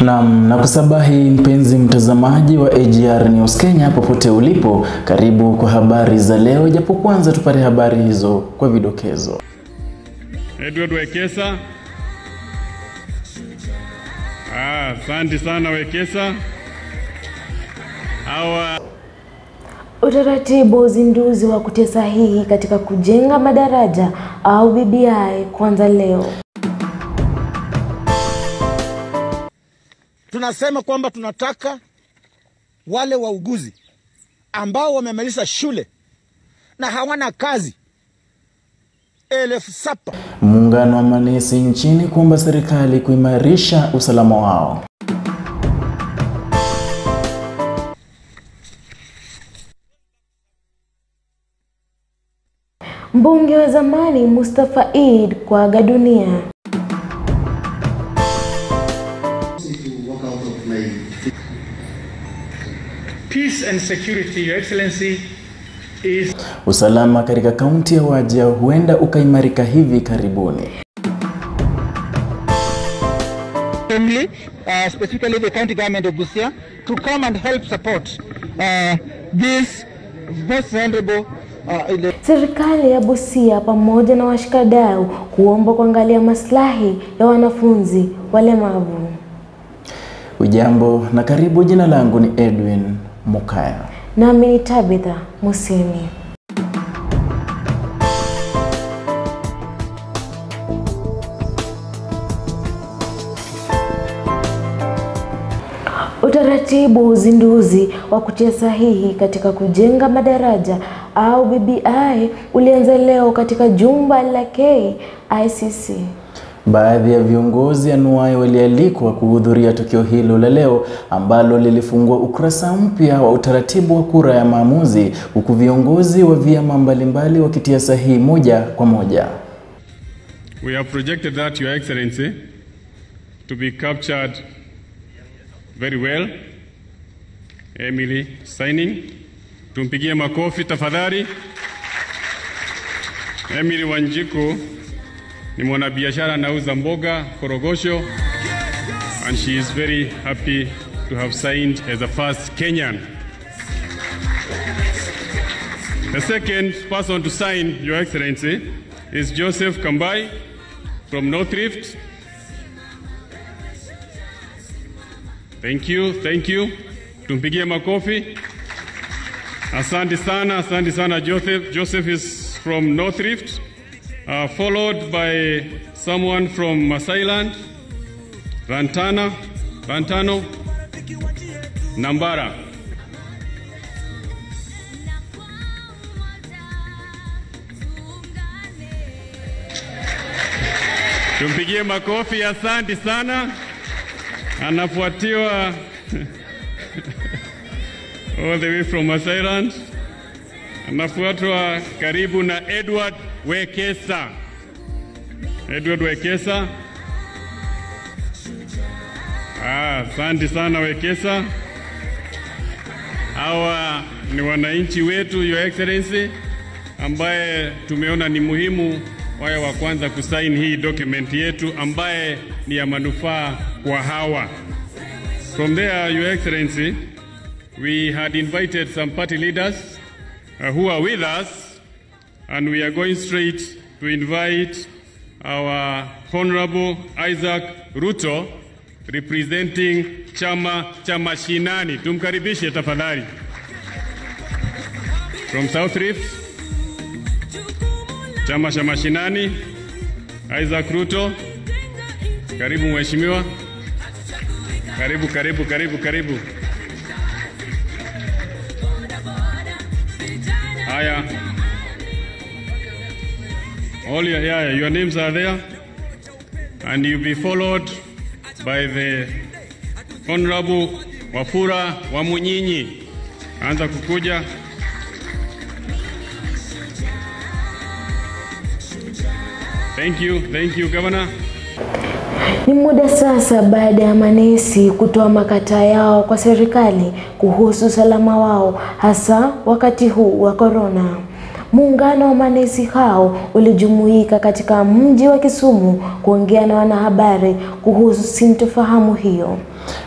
Naam, nakusabahi mpenzi mtazamaji wa AGR News Kenya popote ulipo, karibu kwa habari za leo, japo kwanza tupate habari hizo kwa vidokezo. Edward Wekesa. Ah, asante sana Wekesa. Hawa Utaratibu wa uzinduzi wa kutia sahihi katika kujenga madaraja au BBI kuanza leo. Tunasema kwamba tunataka wale wauguzi ambao wamemaliza shule na hawana kazi 7,000. Muungano wa manesi nchini kuomba serikali kuimarisha usalama wao. Mbunge wa zamani Mustafa Eid kuaga dunia. Peace and security, Your Excellency, is Usalama katika kaunti ya Wajir huenda ukaimarika hivi karibuni. Assembly, specifically the county government of Busia, to come and help support this most honorable uh, Serikali ya Busia pamoja na washikadau kuomba kuangalia maslahi ya wanafunzi walemavu. Ujambo na karibu. Jina langu ni Edwin Mukaya. Nami ni Tabitha Musini. Utaratibu wa uzinduzi wa kutia sahihi katika kujenga madaraja au BBI ulianza leo katika jumba la KICC. Baadhi ya viongozi anuwai walialikwa kuhudhuria tukio hilo la leo ambalo lilifungua ukurasa mpya wa utaratibu wa kura ya maamuzi, huku viongozi wa vyama mbalimbali wakitia sahihi moja kwa moja. we have projected that, Your Excellency, to be captured very well. Emily signing. Tumpigie makofi tafadhali. Emily Wanjiku ni mwanabiashara anauza mboga Korogosho, and she is very happy to have signed as the first Kenyan. The second person to sign, Your Excellency, is Joseph Kambai from North Rift. Thank you, thank you. Tumpigie makofi. Asante sana, asante sana Joseph. Joseph is from North Rift, followed by someone from Masailand, Rantana, Rantano, Nambara. Tumpigie makofi, asante sana. Anafuatiwa all the way from Masailand. Anafuatwa karibu na Edward Wekesa. Edward Wekesa. Ah, asante sana Wekesa. Hawa ni wananchi wetu, Your Excellency, ambaye tumeona ni muhimu wawe wa kwanza kusaini hii document yetu ambaye ni ya manufaa kwa hawa. From there, Your Excellency, we had invited some party leaders who are with us, and we are going straight to invite our Honorable Isaac Ruto representing Chama cha Mashinani. Tumkaribishe tafadhali. From South Rift, Chama cha Mashinani, Isaac Ruto. Karibu mheshimiwa. Karibu, karibu, karibu, karibu. Haya. All your, yeah, your names are there. And you'll be followed by the Honorable Wafula Wamunyinyi. Anza kukuja. Thank you, thank you, Governor. Ni muda sasa baada ya manesi kutoa makataa yao kwa serikali kuhusu usalama wao hasa wakati huu wa korona. Muungano wa manesi hao ulijumuika katika mji wa Kisumu kuongea na wanahabari kuhusu sintofahamu hiyo.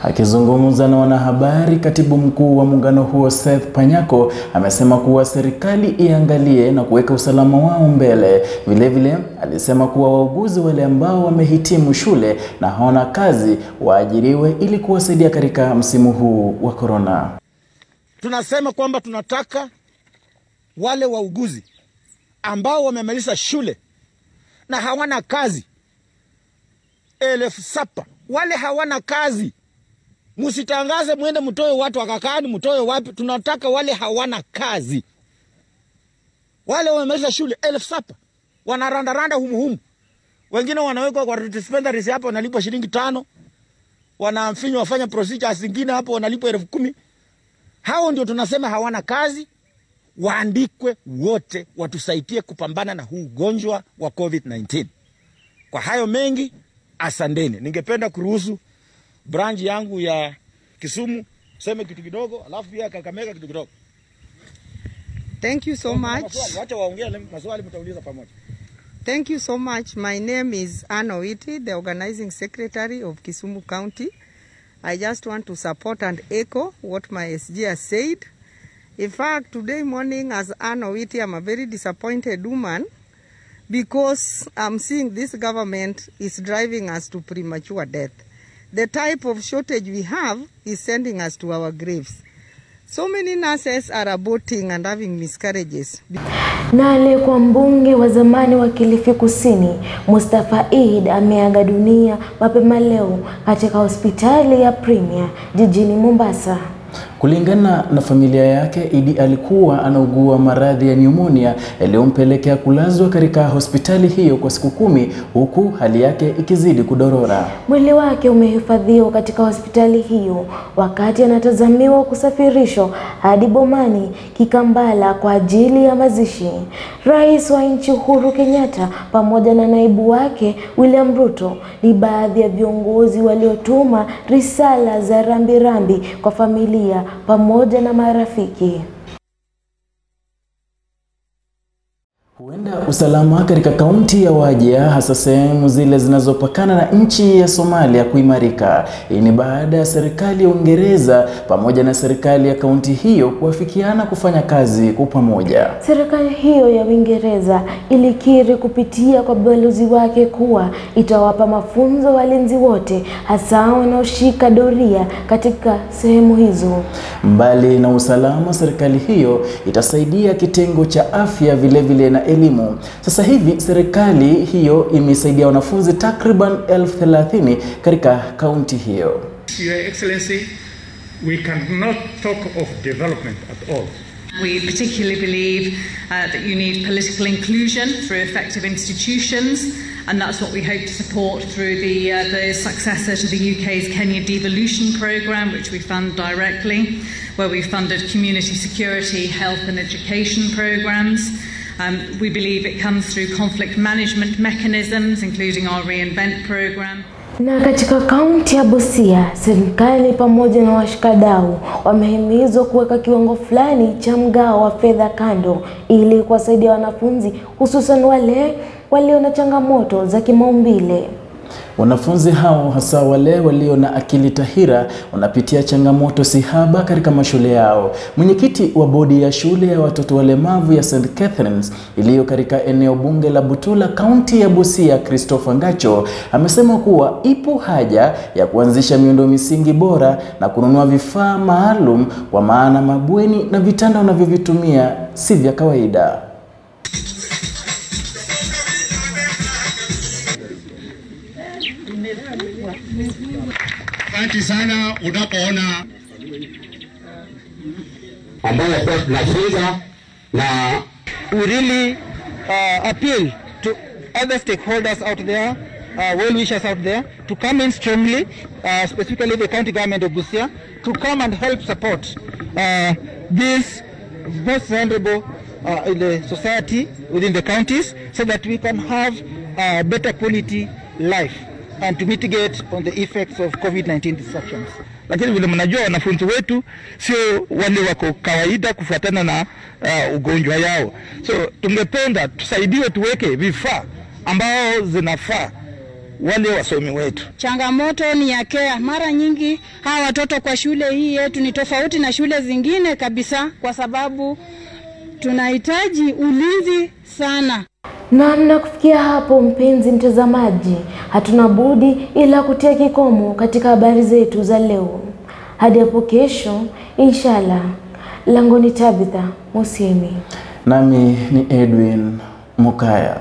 Akizungumza na wanahabari, katibu mkuu wa muungano huo Seth Panyako amesema kuwa serikali iangalie na kuweka usalama wao mbele. Vilevile alisema kuwa wauguzi wale ambao wamehitimu shule na hawana kazi waajiriwe ili kuwasaidia katika msimu huu wa korona. Tunasema kwamba tunataka wale wauguzi ambao wamemaliza shule na hawana kazi 7,000 wale hawana kazi, msitangaze mwende mtoe watu wakakani, mtoe wapi. Tunataka wale hawana kazi, wale wamemaliza shule 7,000 wanarandaranda humuhumu, wengine wanawekwa kwa dispensaries hapo, wanalipwa shilingi 5, wanafinywa wafanya procedures zingine hapo, wanalipwa 10,000. Hao ndio tunasema hawana kazi, waandikwe wote, watusaidie kupambana na huu ugonjwa wa COVID-19. Kwa hayo mengi, asanteni. Ningependa kuruhusu branch yangu ya Kisumu seme kitu kidogo, alafu pia Kakamega kitu kidogo. Thank you so much. Wacha waongee maswali, mtauliza pamoja. Thank you so much. My name is Anne Owiti, the organizing secretary of Kisumu County. I just want to support and echo what my SG has said. In fact, today morning as Anne Owiti, I'm a very disappointed woman because I'm seeing this government is driving us to premature death. The type of shortage we have is sending us to our graves. So many nurses are aborting and having miscarriages. Na aliyekuwa mbunge wa zamani wa Kilifi Kusini Mustafa Eid ameaga dunia mapema leo katika hospitali ya Premier jijini Mombasa. Kulingana na familia yake, Idi alikuwa anaugua maradhi ya pneumonia yaliyompelekea kulazwa katika hospitali hiyo kwa siku 10 huku hali yake ikizidi kudorora. Mwili wake umehifadhiwa katika hospitali hiyo wakati anatazamiwa kusafirishwa hadi Bomani Kikambala kwa ajili ya mazishi. Rais wa nchi Uhuru Kenyatta pamoja na naibu wake William Ruto ni baadhi ya viongozi waliotuma risala za rambirambi kwa familia pamoja na marafiki. Huenda usalama katika kaunti ya Wajir hasa sehemu zile zinazopakana na nchi ya Somalia kuimarika. Hii ni baada ya serikali ya Uingereza pamoja na serikali ya kaunti hiyo kuafikiana kufanya kazi kwa pamoja. Serikali hiyo ya Uingereza ilikiri kupitia kwa balozi wake kuwa itawapa mafunzo walinzi wote hasa wanaoshika doria katika sehemu hizo. Mbali na usalama, serikali hiyo itasaidia kitengo cha afya vilevile na elimu. Sasa hivi serikali hiyo imesaidia wanafunzi takriban 30,000 katika kaunti hiyo. Your Excellency, we cannot talk of development at all. We particularly believe that you need political inclusion through effective institutions, and that's what we hope to support through the successor to the UK's Kenya Devolution Programme, which we fund directly, where we funded community security, health and education programmes. We believe it comes through conflict management mechanisms, including our Reinvent programme. Na katika kaunti ya Busia, serikali pamoja na washikadau wamehimizwa kuweka kiwango fulani cha mgao wa fedha kando ili kuwasaidia wanafunzi hususan wale walio na changamoto za kimaumbile. Wanafunzi hao hasa wale walio na akili tahira wanapitia changamoto sihaba katika mashule yao. Mwenyekiti wa bodi ya shule ya watoto walemavu ya St. Catherine's iliyo katika eneo bunge la Butula, kaunti ya Busia, Christopher Ngacho amesema kuwa ipo haja ya kuanzisha miundo misingi bora na kununua vifaa maalum kwa maana mabweni na vitanda wanavyovitumia si vya kawaida. Asante sana unapoona ambayo kwa tunafunza na we really appeal to other stakeholders out there, well wishers out there to come in strongly, specifically the county government of Busia, to come and help support this most vulnerable in the society within the counties so that we can have a better quality life and to mitigate on the effects of COVID-19 disruptions. Lakini vile mnajua wanafunzi wetu sio wale wako kawaida kufuatana na ugonjwa yao, so tungependa tusaidiwe tuweke vifaa ambao zinafaa wale wasomi wetu. Changamoto ni ya kea. Mara nyingi hawa watoto kwa shule hii yetu ni tofauti na shule zingine kabisa, kwa sababu tunahitaji ulinzi sana. Naam, na kufikia hapo, mpenzi mtazamaji, hatuna budi ila kutia kikomo katika habari zetu za leo. Hadi hapo kesho, inshallah. Langu ni Tabitha Musimi. Nami ni Edwin Mukaya.